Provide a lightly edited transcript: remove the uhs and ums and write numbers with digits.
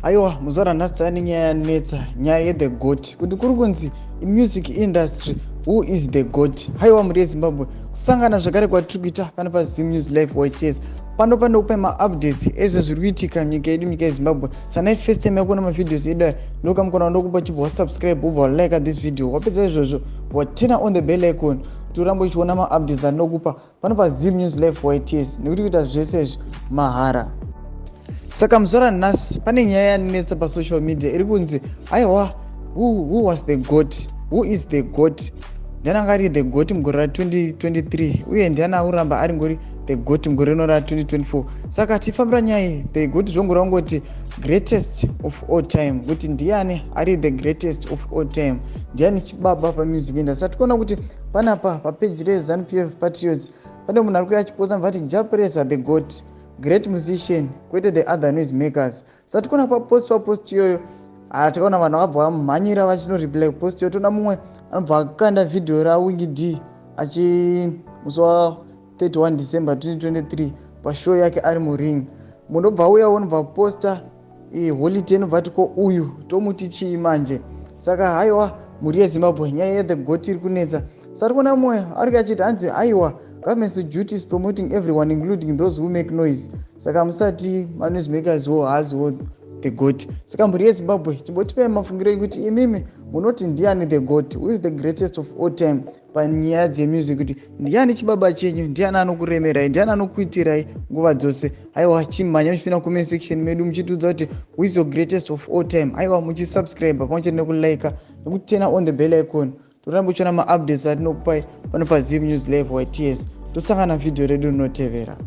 Aiwa, muzuva ranhasi tava nenyaya yanetsa, nyaya yethe GOAT, kuti kuri kunzi music industry, who is the GOAT? Haiwa, mhuri yeZimbabwe, kusangana zvakare kwatiri kuita pano paZim News Live YTS. Pano panokupai maupdates ezve zviri kuitika munyika yedu, nyika yeZimbabwe. Sanai first time yakuona mavideos edu aya, ndokamukona ndokupa chibva wasubscribe, ubva walike this video. Wapedza izvozvo, waturn on the bell icon kuti urambe uchiona maupdates andinokupa pano paZim News Live YTS, nekuti kuita zvese izvi mahara. Saka muzuva ranhasi pane nyaya yanetsa pasocial media iri kunzi, aiwa, who was the GOAT? Who is the GOAT? Ndiani anga ari the GOAT mugore ra2023, uye ndiani akuramba ari ngori the GOAT mugore rino ra2024? Saka tifambira nyaya iyi, the GOAT zvongoreva ngoti greatest of all time, kuti ndiani ari the greatest of all time, ndiani chibaba pamusic industry. Saka tikuona kuti panapa papeji reZANU PF Patriots pane munhu ari kuuya achiposta muvati, "Jah Prayzah the GOAT, great musician, kwete the other noise makers." Saka tikuona papost, papost iyoyo, tikaona vanhu vakabva vamhanyira vachinoreply post iyo. Toona mumwe anobva akanda vhidhiyo raWinky D achi musi wa31 December 2023 pashow yake ari muring. Munhu obva auyawo, unobva posta Holy Ten, obva ati, "Ko uyu tomuti chii manje?" Saka haiwa, mhuri yeZimbabwe, nyaya yethe GOAT iri kunetsa. Saka tikuona mumwe ari achiti, hanzi, "Aiwa, government's duty is promoting everyone, including those who make noise." Saka musati manoise makers wo haaziwo the GOAT. Saka mhuri yeZimbabwe, chimbotipai mafungiro ekuti imimi munoti ndiani the GOAT, who is the greatest of all time panyaya dzemusic, kuti ndiani chibaba chenyu, ndiani anokuremerai, ndiani anokuitirai nguva dzose. Aiwa, chimhanya muchipinda comment section medu muchitiudza kuti who is your greatest of all time. Aiwa, muchisubscribe pamwe chete nekulike nekuturn on the bell icon, toramba uchiona maupdates atinokupai pano paZim News Live YTS. Tosangana vhidhiyo redu rinotevera.